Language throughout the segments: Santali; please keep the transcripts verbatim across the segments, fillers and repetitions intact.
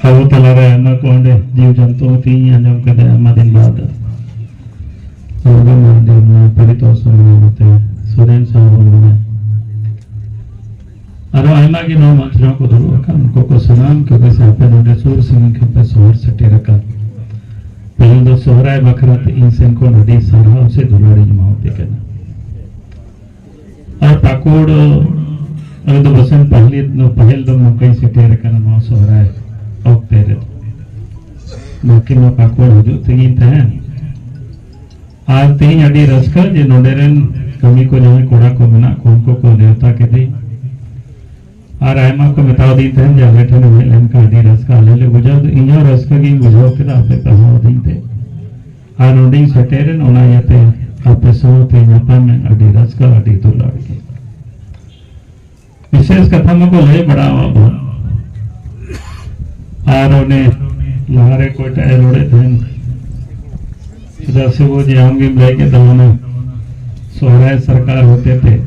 ᱟᱵᱚ ᱛᱟᱞᱟᱨᱮ ᱟᱭᱢᱟ ᱠᱚ ᱚᱸᱰᱮ ᱡᱤᱣᱤ ᱡᱚᱱᱛᱩ ᱦᱚᱸ ᱛᱮᱦᱤᱧ ᱟᱸᱡᱚᱢ ᱠᱟᱫᱟ ᱟᱭᱢᱟ ᱫᱤᱱ ᱵᱟᱫ᱾ ᱥᱚᱨᱵᱚ ᱢᱟᱨᱰᱤ, ᱯᱚᱨᱤᱛᱳᱥ ᱥᱚᱨᱵᱚ ᱢᱟᱨᱰᱤ, ᱥᱩᱨᱮᱱ ᱥᱚᱨᱵᱚ ᱢᱟᱨᱰᱤ᱾ ᱟᱨᱚ ᱟᱭᱢᱟ ᱜᱮ ᱱᱚᱣᱟ ᱢᱚᱧᱪ ᱨᱮᱦᱚᱸ ᱠᱚ ᱫᱩᱲᱩᱵ ᱟᱠᱟᱱ, ᱩᱱᱠᱩ ᱠᱚ ᱥᱟᱱᱟᱢ ᱠᱚᱜᱮ ᱥᱮ ᱟᱯᱮ ᱱᱚᱰᱮ ᱥᱩᱨ ᱥᱟᱺᱜᱤᱧ ᱠᱷᱚᱱ ᱯᱮ ᱥᱚᱦᱚᱨ ᱥᱮᱴᱮᱨ ᱟᱠᱟᱱ᱾ ᱛᱮᱦᱮᱧ ᱫᱚ ᱥᱚᱦᱨᱟᱭ ᱵᱟᱠᱷᱨᱟ ᱛᱮ ᱤᱧ ᱥᱮᱱ ᱠᱷᱚᱱ ᱟᱹᱰᱤ ᱥᱟᱨᱦᱟᱣ ᱥᱮ ᱫᱩᱞᱟᱹᱲ ᱤᱧ ᱮᱢᱟᱣᱟᱯᱮ ᱠᱟᱱᱟ᱾ ᱟᱨ ᱯᱟᱹᱠᱩᱲ ᱨᱮᱫᱚ ᱵᱟᱥᱮᱱ ᱯᱟᱹᱦᱤᱞ ᱫᱚ, ᱯᱟᱹᱦᱤᱞ ᱫᱚ ᱱᱚᱝᱠᱟᱧ ᱥᱮᱴᱮᱨ ᱟᱠᱟᱱᱟ ᱱᱚᱣᱟ ᱥᱚᱦᱨᱟᱭ ᱚᱠᱛᱮ ᱨᱮ᱾ ᱵᱟᱹᱠᱤ ᱢᱟ ᱯᱟᱹᱠᱩᱲ ᱦᱤᱡᱩᱜ ᱛᱮᱜᱤᱧ ᱛᱟᱦᱮᱸᱱ᱾ ᱟᱨ ᱛᱮᱦᱮᱧ ᱟᱹᱰᱤ ᱨᱟᱹᱥᱠᱟᱹ ᱡᱮ ᱱᱚᱰᱮ ᱨᱮᱱ ᱠᱟᱹᱢᱤ ᱠᱚ ᱡᱟᱦᱟᱸᱭ ᱠᱚᱲᱟ ᱠᱚ ᱢᱮᱱᱟᱜ ᱠᱚ, ᱩᱱᱠᱩ ᱠᱚ ᱱᱮᱣᱛᱟ ᱠᱤᱫᱤᱧ᱾ ᱟᱨ ᱟᱭᱢᱟ ᱠᱚ ᱢᱮᱛᱟᱣ ᱫᱤᱧ ᱛᱟᱦᱮᱸᱱ ᱡᱮ ᱟᱞᱮ ᱴᱷᱮᱱ ᱮᱢ ᱦᱮᱡ ᱞᱮᱱᱠᱷᱟᱱ ᱟᱹᱰᱤ ᱨᱟᱹᱥᱠᱟᱹ ᱟᱞᱮ ᱞᱮ ᱵᱩᱡᱷᱟᱹᱣ᱾ ᱤᱧ ᱦᱚᱸ ᱨᱟᱹᱥᱠᱟᱹ ᱜᱤᱧ ᱵᱩᱡᱷᱟᱹᱣ ᱠᱮᱫᱟ ᱟᱯᱮ ᱯᱮ ᱦᱚᱦᱚ ᱟᱹᱫᱤᱧ ᱛᱮ᱾ ᱟᱨ ᱱᱚᱰᱮᱧ ᱥᱮᱴᱮᱨᱮᱱ, ᱚᱱᱟ ᱤᱭᱟᱹᱛᱮ ᱟᱯᱮ ᱥᱟᱶᱛᱮ ᱧᱟᱯᱟᱢ ᱮᱱ ᱟᱹᱰᱤ ᱨᱟᱹᱥᱠᱟᱹ, ᱟᱹᱰᱤ ᱫᱩᱞᱟᱹᱲ ᱜᱮ᱾ ᱵᱤᱥᱮᱥ ᱠᱟᱛᱷᱟ ᱢᱟᱠᱚ ᱞᱟᱹᱭ ᱵᱟᱲᱟᱣᱟᱫ ᱵᱚᱱ᱾ ᱟᱨ ᱚᱱᱮ ᱞᱟᱦᱟᱨᱮ ᱚᱠᱚᱭᱴᱟᱜ ᱮ ᱨᱚᱲᱮᱫ ᱛᱟᱦᱮᱸᱱ, ᱪᱮᱫᱟᱜ ᱥᱮ ᱵᱚ ᱡᱮ ᱟᱢ ᱜᱮᱢ ᱞᱟᱹᱭ ᱠᱮᱫ ᱛᱟᱵᱚᱱᱟ, ᱥᱚᱦᱨᱟᱭ ᱥᱚᱨᱠᱟᱨ ᱦᱚᱛᱮ ᱛᱮ᱾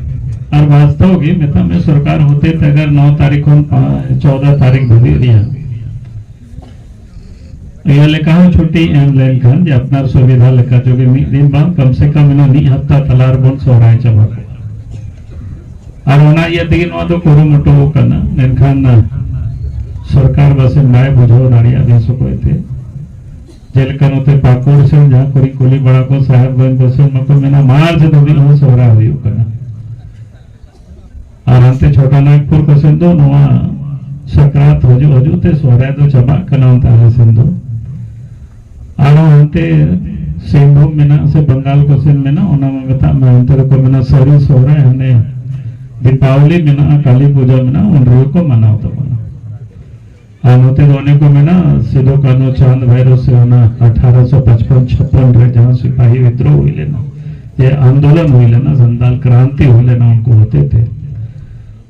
ᱟᱨ ᱵᱟᱥᱛᱚᱵ ᱜᱮ ᱢᱮᱛᱟᱜ ᱢᱮ, ᱥᱚᱨᱠᱟᱨ ᱦᱚᱛᱮ ᱛᱮ ᱟᱜᱟᱨ ᱱᱚ ᱛᱟᱹᱨᱤᱠᱷ ᱠᱷᱚᱱ ᱯᱟ-, ᱪᱳᱫᱟ ᱛᱟᱹᱨᱤᱠᱷ ᱫᱷᱟᱹᱵᱤᱡ ᱨᱮᱭᱟᱜ ᱤᱭᱟᱹ ᱞᱮᱠᱟ ᱦᱚᱸ ᱪᱷᱩᱴᱤ ᱮᱢ ᱞᱮᱱᱠᱷᱟᱱ ᱡᱮ ᱟᱯᱱᱟᱨ ᱥᱩᱵᱤᱫᱷᱟ ᱞᱮᱠᱟ ᱡᱩᱫᱤ ᱢᱤᱫ ᱫᱤᱱ ᱵᱟᱝ ᱠᱚᱢ ᱥᱮ ᱠᱚᱢ ᱤᱱᱟᱹ ᱢᱤᱫ ᱦᱟᱯᱛᱟ ᱛᱟᱞᱟ ᱨᱮᱵᱚᱱ ᱥᱚᱦᱨᱟᱭ ᱪᱟᱵᱟ ᱠᱚᱜᱼᱟ᱾ ᱟᱨ ᱚᱱᱟ ᱤᱭᱟᱹ ᱛᱮᱜᱮ ᱱᱚᱣᱟ ᱫᱚ ᱠᱩᱨᱩᱢᱩᱴᱩ ᱠᱟᱱᱟ, ᱢᱮᱱᱠᱷᱟᱱ, ᱟ, ᱥᱚᱨᱠᱟᱨ ᱵᱟᱥᱮ ᱵᱟᱭ ᱵᱩᱡᱷᱟᱹᱣ ᱫᱟᱲᱮᱭᱟᱜ ᱵᱮᱥ ᱚᱠᱚᱡ ᱛᱮ᱾ ᱡᱮᱞᱮᱠᱟ ᱱᱚᱛᱮ ᱯᱟᱹᱠᱩᱲ ᱥᱮᱱ ᱡᱟᱦᱟᱸ ᱠᱚᱨᱮᱧ ᱠᱩᱞᱤ ᱵᱟᱲᱟ ᱠᱚ, ᱥᱟᱦᱮᱵᱽᱜᱚᱸᱡᱽ ᱠᱚ ᱥᱮᱱ ᱢᱟᱠᱚ ᱢᱮᱱᱟ ᱢᱟᱨᱪ ᱫᱷᱟᱹᱵᱤᱡ ᱦᱚᱸ ᱥᱚᱦᱨᱟᱭ ᱦᱩᱭᱩᱜ ᱠᱟᱱᱟ᱾ ᱟᱨ ᱦᱟᱱᱛᱮ ᱪᱷᱳᱴᱟ ᱱᱟᱜᱽᱯᱩᱨ ᱠᱚ ᱥᱮᱱ ᱫᱚ ᱱᱚᱣᱟ ᱥᱟᱠᱨᱟᱛ ᱦᱤᱡᱩᱜ ᱦᱤᱡᱩᱜ ᱛᱮ ᱥᱚᱦᱨᱟᱭ ᱫᱚ ᱪᱟᱵᱟᱜ ᱠᱟᱱᱟ ᱚᱱᱛᱮ ᱟᱞᱮ ᱥᱮᱱ ᱫᱚ᱾ ᱟᱨᱦᱚᱸ ᱦᱟᱱᱛᱮ ᱥᱤᱝᱵᱷᱩᱢ ᱢᱮᱱᱟᱜ ᱥᱮ ᱵᱟᱝᱜᱟᱞ ᱠᱚ ᱥᱮᱱ ᱢᱮᱱᱟᱜ, ᱚᱱᱟ ᱢᱟ ᱢᱮᱛᱟᱜ ᱢᱮ ᱚᱱᱛᱮ ᱫᱚᱠᱚ ᱢᱮᱱᱟ ᱥᱟᱹᱨᱤ ᱥᱚᱦᱨᱟᱭ, ᱦᱟᱱᱮ ᱫᱤᱯᱟᱵᱚᱞᱤ ᱢᱮᱱᱟᱜᱼᱟ, ᱠᱟᱞᱤ ᱯᱩᱡᱟ ᱢᱮᱱᱟᱜᱼᱟ, ᱩᱱ ᱨᱮᱜᱮ ᱠᱚ ᱢᱟᱱᱟᱣ ᱛᱟᱵᱚᱱᱟ᱾ ᱟᱨ ᱱᱚᱛᱮ ᱫᱚ ᱚᱱᱮ ᱠᱚ ᱢᱮᱱᱟ ᱥᱤᱫᱩ ᱠᱟᱹᱱᱦᱩ ᱪᱟᱸᱫ ᱵᱷᱟᱭᱨᱚ ᱥᱮ ᱚᱱᱟ ᱟᱴᱷᱟᱨᱚᱥᱚ ᱯᱟᱸᱪᱯᱚᱱ ᱪᱷᱟᱯᱯᱚᱱ ᱨᱮ ᱡᱟᱦᱟᱸ ᱥᱤᱯᱟᱦᱤ ᱵᱤᱫᱽᱨᱳᱦ ᱦᱩᱭ ᱞᱮᱱᱟ, ᱡᱮ ᱟᱱᱫᱳᱞᱚᱱ ᱦᱩᱭ ᱞᱮᱱᱟ, ᱥᱟᱱᱛᱟᱞ ᱠᱨᱟᱱᱛᱤ ᱦᱩᱭ ᱞᱮᱱᱟ ᱩᱱᱠᱩ ᱦᱚᱛᱮ ᱛᱮ,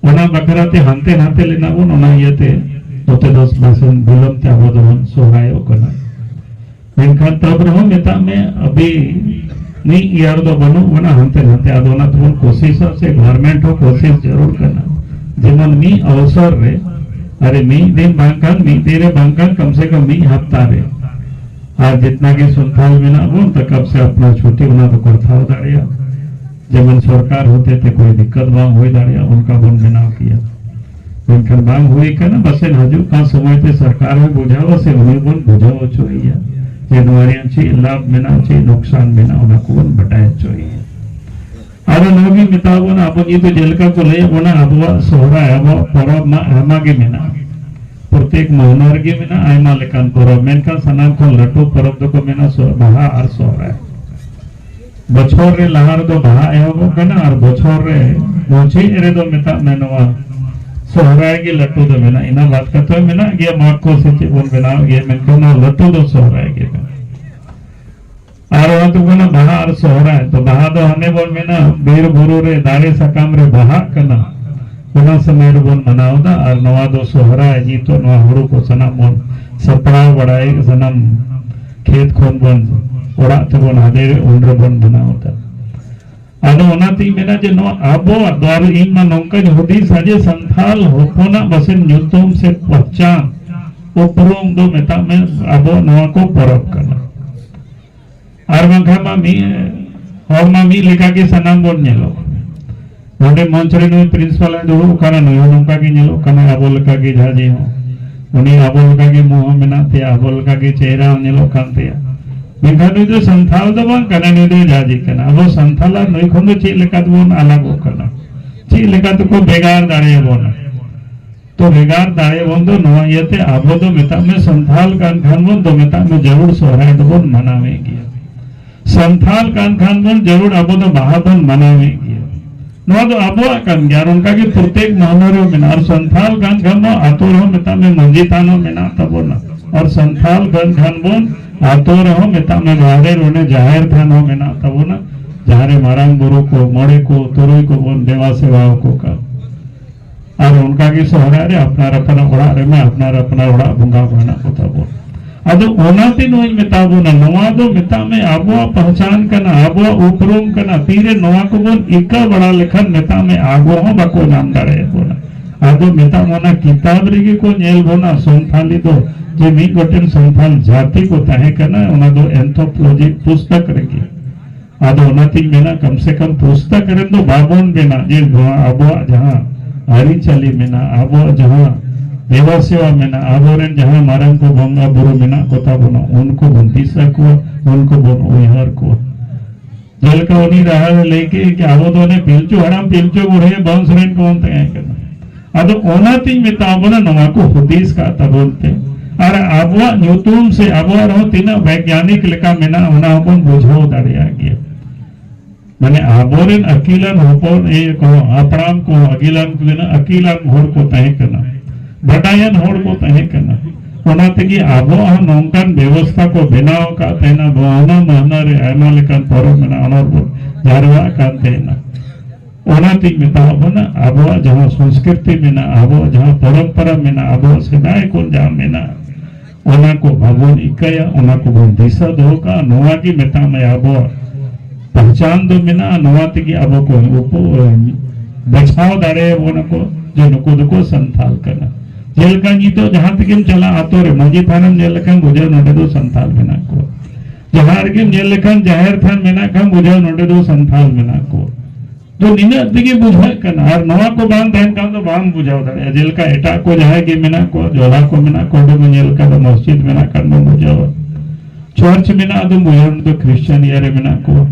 ᱚᱱᱟ ᱵᱟᱠᱷᱨᱟ ᱛᱮ ᱦᱟᱱᱛᱮ ᱱᱟᱛᱮ ᱞᱮᱱᱟ ᱵᱚᱱ, ᱚᱱᱟ ᱤᱭᱟᱹᱛᱮ ᱱᱚᱛᱮ ᱫᱚ ᱵᱟᱥᱮᱱ ᱵᱤᱞᱚᱢ ᱛᱮ ᱟᱵᱚ ᱫᱚᱵᱚᱱ ᱥᱚᱦᱨᱟᱭᱚᱜ ᱠᱟᱱᱟ᱾ ᱢᱮᱱᱠᱷᱟᱱ ᱛᱟᱵ ᱨᱮᱦᱚᱸ ᱢᱮᱛᱟᱜ ᱢᱮ ᱟᱹᱵᱤ ᱢᱤᱫ ᱤᱭᱟᱨ ᱫᱚ ᱵᱟᱹᱱᱩᱜ ᱵᱚᱱᱟ ᱦᱟᱱᱛᱮ ᱱᱟᱛᱮ, ᱟᱫᱚ ᱚᱱᱟ ᱛᱮᱵᱚᱱ ᱠᱳᱥᱤᱥᱟ ᱥᱮ ᱜᱚᱵᱷᱚᱨᱱᱢᱮᱱᱴ ᱦᱚᱸ ᱠᱳᱥᱤᱥ ᱡᱟᱹᱨᱩᱲ ᱠᱟᱱᱟ, ᱡᱮᱢᱚᱱ ᱢᱤᱫ ᱚᱣᱥᱚᱨ ᱨᱮ ᱟᱨᱮ ᱢᱤᱫ ᱫᱤᱱ ᱵᱟᱝᱠᱷᱟᱱ, ᱢᱤᱫ ᱫᱤᱱ ᱨᱮ ᱵᱟᱝᱠᱷᱟᱱ, ᱠᱚᱢ ᱥᱮ ᱠᱚᱢ ᱢᱤᱫ ᱦᱟᱯᱛᱟ ᱨᱮ᱾ ᱟᱨ ᱡᱤᱛᱱᱟ ᱜᱮ ᱥᱟᱱᱛᱟᱲ ᱢᱮᱱᱟᱜ ᱵᱚᱱ, ᱛᱟᱠᱟᱵ ᱥᱮ ᱟᱯᱱᱟᱨ ᱪᱷᱩᱴᱤ ᱚᱱᱟ ᱫᱚᱠᱚ ᱦᱟᱛᱟᱣ ᱫᱟᱲᱮᱭᱟᱜᱼᱟ᱾ ᱡᱮᱢᱚᱱ ᱥᱚᱨᱠᱟᱨ ᱦᱚᱛᱮ ᱛᱮ ᱠᱳᱭ ᱫᱤᱠᱠᱟᱛ ᱵᱟᱝ ᱦᱩᱭ ᱫᱟᱲᱮᱭᱟᱜᱼᱟ, ᱚᱱᱠᱟ ᱵᱚᱱ ᱵᱮᱱᱟᱣ ᱠᱮᱭᱟ᱾ ᱢᱮᱱᱠᱷᱟᱱ ᱵᱟᱝ ᱦᱩᱭ ᱠᱟᱱᱟ, ᱯᱟᱥᱮᱡ ᱦᱤᱡᱩᱜ ᱠᱟᱱ ᱥᱚᱢᱚᱭ ᱛᱮ ᱥᱚᱨᱠᱟᱨ ᱦᱚᱸᱭ ᱵᱩᱡᱷᱟᱹᱣᱟ ᱥᱮ ᱩᱱᱤ ᱵᱚᱱ ᱵᱩᱡᱷᱟᱹᱣ ᱦᱚᱪᱚᱭᱮᱭᱟ ᱡᱮ ᱱᱚᱣᱟ ᱨᱮᱭᱟᱜ ᱪᱮᱫ ᱞᱟᱵᱷ ᱢᱮᱱᱟᱜᱼᱟ, ᱪᱮᱫ ᱱᱩᱠᱥᱟᱱ ᱢᱮᱱᱟᱜᱼᱟ, ᱚᱱᱟ ᱠᱚᱵᱚᱱ ᱵᱟᱰᱟᱭ ᱦᱚᱪᱚᱭᱮᱭᱟ᱾ ᱟᱫᱚ ᱱᱚᱣᱟ ᱜᱮ ᱢᱮᱛᱟ ᱵᱚᱱᱟ, ᱟᱵᱚ ᱱᱤᱛ ᱫᱚ ᱡᱮᱞᱮᱠᱟ ᱠᱚ ᱞᱟᱹᱭᱮᱫ ᱵᱚᱱᱟ, ᱟᱵᱚᱣᱟᱜ ᱥᱚᱦᱨᱟᱭ, ᱟᱵᱚᱣᱟᱜ ᱯᱚᱨᱚᱵᱽ ᱢᱟ ᱟᱭᱢᱟ ᱜᱮ ᱢᱮᱱᱟᱜᱼᱟ, ᱯᱨᱚᱛᱮᱠ ᱢᱟᱹᱦᱱᱟᱹ ᱨᱮᱜᱮ ᱢᱮᱱᱟᱜᱼᱟ ᱟᱭᱢᱟ ᱞᱮᱠᱟᱱ ᱯᱚᱨᱚᱵᱽ, ᱢᱮᱱᱠᱷᱟᱱ ᱥᱟᱱᱟᱢ ᱠᱷᱚᱱ ᱞᱟᱹᱴᱩ ᱯᱚᱨᱚᱵᱽ ᱫᱚᱠᱚ ᱢᱮᱱᱟ ᱥᱚ-, ᱵᱟᱦᱟ ᱟᱨ ᱥᱚᱦᱨᱟᱭ᱾ ᱵᱚᱪᱷᱚᱨ ᱨᱮ ᱞᱟᱦᱟ ᱨᱮᱫᱚ ᱵᱟᱦᱟ ᱮᱦᱚᱵᱚᱜ ᱠᱟᱱᱟ ᱟᱨ ᱵᱚᱪᱷᱚᱨ ᱨᱮ ᱢᱩᱪᱟᱹᱫ ᱨᱮᱫᱚ ᱢᱮᱛᱟᱜ ᱢᱮ ᱱᱚᱣᱟ ᱥᱚᱦᱨᱟᱭ ᱜᱮ ᱞᱟᱹᱴᱩ ᱫᱚ ᱢᱮᱱᱟᱜᱼᱟ᱾ ᱤᱱᱟᱹ ᱵᱟᱫ ᱠᱟᱛᱮ ᱢᱮᱱᱟᱜ ᱜᱮᱭᱟ ᱢᱟᱜᱽ ᱠᱚ ᱥᱮ ᱪᱮᱫ ᱵᱚᱱ ᱵᱮᱱᱟᱣ ᱜᱮᱭᱟ, ᱢᱮᱱᱠᱷᱟᱱ ᱱᱚᱣᱟ ᱞᱟᱹᱴᱩ ᱫᱚ ᱥᱚᱦᱨᱟᱭ ᱜᱮ ᱠᱟᱱᱟ᱾ ᱟᱨ ᱚᱱᱟ ᱫᱚ ᱠᱟᱱᱟ ᱵᱟᱦᱟ ᱟᱨ ᱥᱚᱦᱨᱟᱭ᱾ ᱛᱚ ᱵᱟᱦᱟ ᱫᱚ ᱦᱟᱱᱮ ᱵᱚᱱ ᱢᱮᱱᱟ ᱵᱤᱨ ᱵᱩᱨᱩ ᱨᱮ ᱫᱟᱨᱮ ᱥᱟᱠᱟᱢ ᱨᱮ ᱵᱟᱦᱟᱜ ᱠᱟᱱᱟ, ᱚᱱᱟ ᱥᱚᱢᱚᱭ ᱨᱮᱵᱚᱱ ᱢᱟᱱᱟᱣ ᱮᱫᱟ᱾ ᱟᱨ ᱱᱚᱣᱟ ᱫᱚ ᱥᱚᱦᱨᱟᱭ, ᱱᱤᱛᱚᱜ ᱱᱚᱣᱟ ᱦᱩᱲᱩ ᱠᱚ ᱥᱟᱱᱟᱢ ᱵᱚᱱ ᱥᱟᱯᱲᱟᱣ ᱵᱟᱲᱟᱭ, ᱥᱟᱱᱟᱢ ᱠᱷᱮᱛ ᱠᱷᱚᱱ ᱵᱚᱱ ᱚᱲᱟᱜ ᱛᱮᱵᱚᱱ ᱟᱫᱮᱨ, ᱩᱱ ᱨᱮᱵᱚᱱ ᱵᱮᱱᱟᱣ ᱮᱫᱟ᱾ ᱟᱫᱚ ᱚᱱᱟᱛᱤᱧ ᱢᱮᱱᱟ ᱡᱮ ᱱᱚᱣᱟ ᱟᱵᱚᱣᱟᱜ ᱫᱚ, ᱟᱨ ᱤᱧ ᱢᱟ ᱱᱚᱝᱠᱟᱧ ᱦᱩᱫᱤᱥᱟ ᱡᱮ ᱥᱟᱱᱛᱟᱞ ᱦᱚᱯᱚᱱᱟᱜ ᱯᱟᱥᱮᱡ ᱧᱩᱛᱩᱢ ᱥᱮ ᱯᱚᱦᱪᱟᱱ, ᱩᱯᱨᱩᱢ ᱫᱚ ᱢᱮᱛᱟᱜ ᱢᱮ ᱟᱵᱚ ᱱᱚᱣᱟ ᱠᱚ ᱯᱚᱨᱚᱵᱽ ᱠᱟᱱᱟ᱾ ᱟᱨ ᱵᱟᱝᱠᱷᱟᱱ ᱢᱟ ᱢᱤᱫ ᱦᱚᱲ ᱢᱟ ᱢᱤᱫ ᱞᱮᱠᱟ ᱜᱮ ᱥᱟᱱᱟᱢ ᱵᱚᱱ ᱧᱮᱞᱚᱜ᱾ ᱱᱚᱰᱮ ᱢᱚᱧᱪ ᱨᱮ ᱱᱩᱭ ᱯᱨᱤᱱᱥᱤᱯᱟᱞ ᱮ ᱫᱩᱲᱩᱵ ᱠᱟᱱᱟ, ᱱᱩᱭ ᱦᱚᱸ ᱱᱚᱝᱠᱟ ᱜᱮ ᱧᱮᱞᱚᱜ ᱠᱟᱱᱟ, ᱟᱵᱚ ᱞᱮᱠᱟ ᱜᱮ ᱡᱟᱦᱟᱸ ᱡᱮ ᱦᱚᱸ᱾ ᱩᱱᱤ ᱟᱵᱚ ᱞᱮᱠᱟ ᱜᱮ ᱢᱩᱸ ᱦᱚᱸ ᱢᱮᱱᱟᱜ ᱛᱟᱭᱟ, ᱟᱵᱚ ᱞᱮᱠᱟ ᱜᱮ ᱪᱮᱦᱨᱟ ᱦᱚᱸ ᱧᱮᱞᱚᱜ ᱠᱟᱱ ᱛᱟᱭᱟ᱾ ᱢᱮᱱᱠᱷᱟᱱ ᱱᱩᱭ ᱫᱚ ᱥᱟᱱᱛᱷᱟᱞ ᱫᱚ ᱵᱟᱝ ᱠᱟᱱᱟ, ᱱᱩᱭ ᱫᱚ ᱡᱟᱦᱟᱸ ᱡᱮ ᱠᱟᱱᱟ᱾ ᱟᱵᱚ ᱥᱟᱱᱛᱷᱟᱞ ᱟᱨ ᱱᱩᱭ ᱠᱷᱚᱱ ᱫᱚ ᱪᱮᱫ ᱞᱮᱠᱟ ᱛᱮᱵᱚᱱ ᱟᱞᱟᱜᱚᱜ ᱠᱟᱱᱟ? ᱪᱮᱫ ᱞᱮᱠᱟ ᱛᱮᱠᱚ ᱵᱷᱮᱜᱟᱨ ᱫᱟᱲᱮᱭᱟᱵᱚᱱᱟ? ᱛᱚ ᱵᱷᱮᱜᱟᱨ ᱫᱟᱲᱮ ᱵᱚᱱ ᱫᱚ ᱱᱚᱣᱟ ᱤᱭᱟᱹᱛᱮ ᱟᱵᱚ ᱫᱚ ᱢᱮᱛᱟᱜ ᱢᱮ ᱥᱟᱱᱛᱷᱟᱞ ᱠᱟᱱ ᱠᱷᱟᱱ ᱵᱚᱱ ᱫᱚ ᱢᱮᱛᱟᱜ ᱢᱮ ᱡᱟᱹᱨᱩᱲ ᱥᱚᱦᱨᱟᱭ ᱫᱚᱵᱚᱱ ᱢᱟᱱᱟᱣᱮᱫ ᱜᱮᱭᱟ᱾ ᱥᱟᱱᱛᱷᱟᱞ ᱠᱟᱱ ᱠᱷᱟᱱ ᱵᱚᱱ ᱡᱟᱹᱨᱩᱲ ᱟᱵᱚ ᱫᱚ ᱵᱟᱦᱟ ᱵᱚᱱ ᱢᱟᱱᱟᱣᱮᱫ ᱜᱮᱭᱟ᱾ ᱱᱚᱣᱟ ᱫᱚ ᱟᱵᱚᱣᱟᱜ ᱠᱟᱱ ᱜᱮᱭᱟ ᱟᱨ ᱚᱱᱠᱟ ᱜᱮ ᱯᱨᱚᱛᱮᱠ ᱢᱟᱦᱱᱟᱹ ᱨᱮ ᱢᱮᱱᱟᱜᱼᱟ᱾ ᱟᱨ ᱥᱟᱱᱛᱷᱟᱞ ᱠᱟᱱ ᱠᱷᱟᱱ ᱫᱚ ᱟᱛᱳ ᱨᱮᱦᱚᱸ ᱢᱮᱛᱟᱜ ᱢᱮ ᱢᱟᱹᱡᱷᱤ ᱛᱷᱟᱱ ᱦᱚᱸ ᱢᱮᱱᱟᱜ ᱛᱟᱵᱚᱱᱟ᱾ ᱟᱨ ᱥᱟᱱᱛᱷᱟᱞ ᱠᱟᱱ ᱠᱷᱟᱱ ᱵᱚᱱ ᱟᱛᱳ ᱨᱮᱦᱚᱸ ᱢᱮᱛᱟᱜ ᱢᱮ ᱵᱟᱦᱨᱮ ᱨᱮ ᱚᱱᱮ ᱡᱟᱦᱮᱨ ᱛᱷᱟᱱ ᱦᱚᱸ ᱢᱮᱱᱟᱜ ᱛᱟᱵᱚᱱᱟ᱾ ᱡᱟᱦᱟᱸ ᱨᱮ ᱢᱟᱨᱟᱝ ᱵᱩᱨᱩ ᱠᱚ, ᱢᱚᱬᱮ ᱠᱚ, ᱛᱩᱨᱩᱭ ᱠᱚᱵᱚᱱ ᱫᱮᱵᱟ ᱥᱮᱵᱟ ᱟᱠᱚ ᱠᱟᱱ᱾ ᱟᱨ ᱚᱱᱠᱟ ᱜᱮ ᱥᱚᱦᱨᱟᱭ ᱨᱮ ᱟᱯᱱᱟᱨ ᱟᱯᱱᱟᱨ ᱚᱲᱟᱜ ᱨᱮᱢᱟ ᱟᱯᱱᱟᱨ ᱟᱯᱱᱟᱨ ᱚᱲᱟᱜ ᱵᱚᱸᱜᱟ ᱠᱚ ᱦᱮᱱᱟᱜ ᱠᱚ ᱛᱟᱵᱚᱱ᱾ ᱟᱫᱚ ᱚᱱᱟᱛᱮ ᱱᱚᱣᱟᱧ ᱢᱮᱛᱟ ᱵᱚᱱᱟ, ᱱᱚᱣᱟ ᱫᱚ ᱢᱮᱛᱟᱜ ᱢᱮ ᱟᱵᱚᱣᱟᱜ ᱯᱟᱦᱪᱟᱱ ᱠᱟᱱᱟ, ᱟᱵᱚᱣᱟᱜ ᱩᱯᱨᱩᱢ ᱠᱟᱱᱟ᱾ ᱛᱤᱨᱮ ᱱᱚᱣᱟ ᱠᱚᱵᱚᱱ ᱤᱠᱟᱹ ᱵᱟᱲᱟ ᱞᱮᱠᱷᱟᱱ ᱢᱮᱛᱟᱜ ᱢᱮ ᱟᱵᱚ ᱦᱚᱸ ᱵᱟᱠᱚ ᱧᱟᱢ ᱫᱟᱲᱮᱭᱟᱵᱚᱱᱟ᱾ ᱟᱫᱚ ᱢᱮᱛᱟᱜ ᱢᱮ, ᱚᱱᱟ ᱠᱤᱛᱟᱵ ᱨᱮᱜᱮ ᱠᱚ ᱧᱮᱞ ᱵᱚᱱᱟ ᱥᱟᱱᱛᱷᱟᱞᱤ ᱫᱚ, ᱡᱮ ᱢᱤᱫ ᱜᱚᱴᱮᱱ ᱥᱟᱱᱛᱷᱟᱞ ᱡᱟᱹᱛᱤ ᱠᱚ ᱛᱟᱦᱮᱸ ᱠᱟᱱᱟ, ᱚᱱᱟ ᱫᱚ anthropology ᱯᱩᱥᱛᱚᱠ ᱨᱮᱜᱮ᱾ ᱟᱫᱚ ᱚᱱᱟᱛᱤᱧ ᱢᱮᱱᱟ, ᱠᱚᱢ ᱥᱮ ᱠᱚᱢ ᱯᱩᱥᱛᱚᱠ ᱨᱮᱱ ᱫᱚ ᱵᱟᱵᱚᱱ ᱵᱮᱱᱟ, ᱡᱮ ᱱᱚᱣᱟ ᱟᱵᱚᱣᱟᱜ ᱡᱟᱦᱟᱸ ᱟᱹᱨᱤᱪᱟᱹᱞᱤ ᱢᱮᱱᱟᱜᱼᱟ, ᱟᱵᱚᱣᱟᱜ ᱡᱟᱦᱟᱸ ᱫᱮᱵᱟ ᱥᱮᱵᱟ ᱢᱮᱱᱟᱜᱼᱟ, ᱟᱵᱚᱨᱮᱱ ᱡᱟᱦᱟᱸ ᱢᱟᱨᱟᱝ ᱠᱚ ᱵᱚᱸᱜᱟ ᱵᱩᱨᱩ ᱢᱮᱱᱟᱜ ᱠᱚ ᱛᱟᱵᱚᱱᱟ, ᱩᱱᱠᱩ ᱵᱚᱱ ᱫᱤᱥᱟᱹ ᱠᱚᱣᱟ, ᱩᱱᱠᱩ ᱵᱚᱱ ᱩᱭᱦᱟᱹᱨ ᱠᱚᱣᱟ᱾ ᱡᱮᱞᱮᱠᱟ ᱩᱱᱤ ᱨᱟᱦᱟ ᱨᱮ ᱞᱟᱹᱭ ᱠᱮᱫ ᱠᱤ ᱟᱵᱚ ᱫᱚ ᱚᱱᱮ ᱯᱤᱞᱪᱩ ᱦᱟᱲᱟᱢ ᱯᱤᱞᱪᱩ ᱵᱩᱲᱦᱤ ᱵᱚᱝᱥ ᱨᱮᱱ ᱠᱚᱵᱚᱱ ᱛᱟᱦᱮᱸ ᱠᱟᱱᱟ᱾ ᱟᱫᱚ ᱚᱱᱟᱛᱤᱧ ᱢᱮᱛᱟ ᱵᱚᱱᱟ, ᱱᱚᱣᱟ ᱠᱚ ᱦᱩᱫᱤᱥ ᱠᱟᱜ ᱛᱟᱵᱚᱱ ᱯᱮ᱾ ᱟᱨ ᱟᱵᱚᱣᱟᱜ ᱧᱩᱛᱩᱢ ᱥᱮ ᱟᱵᱚᱣᱟᱜ ᱨᱮᱦᱚᱸ ᱛᱤᱱᱟᱹᱜ ᱵᱳᱭᱜᱟᱱᱤᱠ ᱞᱮᱠᱟ ᱢᱮᱱᱟᱜᱼᱟ, ᱚᱱᱟ ᱦᱚᱸᱵᱚᱱ ᱵᱩᱡᱷᱟᱹᱣ ᱫᱟᱲᱮᱭᱟᱜ ᱜᱮᱭᱟ᱾ ᱢᱟᱱᱮ ᱟᱵᱚᱨᱮᱱ ᱟᱹᱠᱤᱞᱟᱱ ᱦᱚᱯᱚᱱ ᱮ ᱠᱚ, ᱦᱟᱯᱲᱟᱢ ᱠᱚ, ᱟᱹᱠᱤᱞᱟᱱ ᱠᱚ ᱛᱤᱱᱟᱹᱜ ᱟᱹᱠᱤᱞᱟᱱ ᱦᱚᱲ ᱠᱚ ᱛᱟᱦᱮᱸ ᱠᱟᱱᱟ, ᱵᱟᱰᱟᱭᱟᱱ ᱦᱚᱲ ᱠᱚ ᱛᱟᱦᱮᱸ ᱠᱟᱱᱟ᱾ ᱚᱱᱟ ᱛᱮᱜᱮ ᱟᱵᱚᱣᱟᱜ ᱦᱚᱸ ᱱᱚᱝᱠᱟᱱ ᱵᱮᱵᱚᱥᱛᱷᱟ ᱠᱚ ᱵᱮᱱᱟᱣ ᱟᱠᱟᱫ ᱛᱟᱦᱮᱱᱟ, ᱢᱟᱹᱦᱱᱟᱹ ᱢᱟᱹᱦᱱᱟᱹ ᱨᱮ ᱟᱭᱢᱟ ᱞᱮᱠᱟᱱ ᱯᱚᱨᱚᱵᱽ ᱢᱮᱱᱟᱜᱼᱟ, ᱚᱱᱟ ᱨᱮᱵᱚᱱ ᱡᱟᱨᱣᱟᱜ ᱠᱟᱱ ᱛᱟᱦᱮᱱᱟ᱾ ᱚᱱᱟᱛᱤᱧ ᱢᱮᱛᱟᱣ ᱵᱚᱱᱟ, ᱟᱵᱚᱣᱟᱜ ᱡᱟᱦᱟᱸ ᱥᱚᱝᱥᱠᱨᱤᱛᱤ ᱢᱮᱱᱟᱜᱼᱟ, ᱟᱵᱚᱣᱟᱜ ᱡᱟᱦᱟᱸ ᱯᱚᱨᱚᱢᱯᱚᱨᱟ ᱢᱮᱱᱟᱜᱼᱟ, ᱟᱵᱚᱣᱟᱜ ᱥᱮᱫᱟᱭ ᱠᱷᱚᱱ ᱡᱟᱦᱟᱸ ᱢᱮᱱᱟᱜᱼᱟ, ᱚᱱᱟ ᱠᱚ ᱵᱟᱵᱚᱱ ᱤᱠᱟᱹᱭᱟ, ᱚᱱᱟ ᱠᱚᱵᱚᱱ ᱫᱤᱥᱟᱹ ᱫᱚᱦᱚ ᱠᱟᱜᱼᱟ᱾ ᱱᱚᱣᱟ ᱜᱮ ᱢᱮᱛᱟᱜ ᱢᱮ ᱟᱵᱚᱣᱟᱜ ᱯᱟᱦᱪᱟᱱ ᱫᱚ ᱢᱮᱱᱟᱜᱼᱟ᱾ ᱱᱚᱣᱟ ᱛᱮᱜᱮ ᱟᱵᱚ ᱠᱚ ᱩᱯᱚ-, ᱵᱟᱪᱷᱟᱣ ᱫᱟᱲᱮᱭᱟᱵᱚᱱᱟ ᱠᱚ ᱡᱮ ᱱᱩᱠᱩ ᱫᱚᱠᱚ ᱥᱟᱱᱛᱟᱞ ᱠᱟᱱᱟ᱾ ᱡᱮᱞᱮᱠᱟ ᱱᱤᱛᱚᱜ ᱡᱟᱦᱟᱸ ᱛᱮᱜᱮᱢ ᱪᱟᱞᱟᱜᱼᱟ, ᱟᱛᱳ ᱨᱮ ᱢᱟᱹᱡᱷᱤ ᱛᱷᱟᱱᱮᱢ ᱧᱮᱞ ᱞᱮᱠᱷᱟᱱ ᱵᱩᱡᱷᱟᱹᱣ ᱱᱚᱰᱮ ᱫᱚ ᱥᱟᱱᱛᱟᱞ ᱢᱮᱱᱟᱜ ᱠᱚᱣᱟ᱾ ᱡᱟᱦᱟᱸ ᱨᱮᱜᱮᱢ ᱧᱮᱞ ᱞᱮᱠᱷᱟᱱ ᱡᱟᱦᱮᱨ ᱛᱷᱟᱱ ᱢᱮᱱᱟᱜ ᱠᱷᱟᱱ ᱵᱩᱡᱷᱟᱹᱣ ᱱᱚᱰᱮ ᱫᱚ ᱥᱟᱱᱛᱟᱞ ᱢᱮᱱᱟᱜ ᱠᱚᱣᱟ᱾ ᱛᱚ ᱱᱤᱱᱟᱹᱜ ᱛᱮᱜᱮ ᱵᱩᱡᱷᱟᱹᱜ ᱠᱟᱱᱟ, ᱟᱨ ᱱᱚᱣᱟ ᱠᱚ ᱵᱟᱝ ᱛᱟᱦᱮᱱ ᱠᱷᱟᱱ ᱫᱚ ᱵᱟᱢ ᱵᱩᱡᱷᱟᱹᱣ ᱫᱟᱲᱮᱭᱟᱜᱼᱟ᱾ ᱡᱮᱞᱮᱠᱟ ᱮᱴᱟᱜ ᱠᱚ ᱡᱟᱦᱟᱸᱭ ᱜᱮ ᱢᱮᱱᱟᱜ ᱠᱚᱣᱟ, ᱡᱚᱞᱟ ᱠᱚ ᱢᱮᱱᱟᱜ ᱠᱚᱣᱟ, ᱚᱸᱰᱮ ᱵᱚᱱ ᱧᱮᱞ ᱠᱟᱫᱟ, ᱢᱚᱥᱡᱤᱫ ᱢᱮᱱᱟᱜ ᱠᱷᱟᱱ ᱵᱚᱱ ᱵᱩᱡᱷᱟᱹᱣᱟ, ᱪᱟᱨᱪ ᱢᱮᱱᱟᱜᱼᱟ, ᱟᱫᱚ ᱵᱩᱡᱷᱟᱹᱣ ᱫᱚ ᱠᱷᱨᱤᱥᱪᱟᱱ ᱤᱭᱟᱹ ᱨᱮ ᱢᱮᱱᱟᱜ ᱠᱚᱣᱟ᱾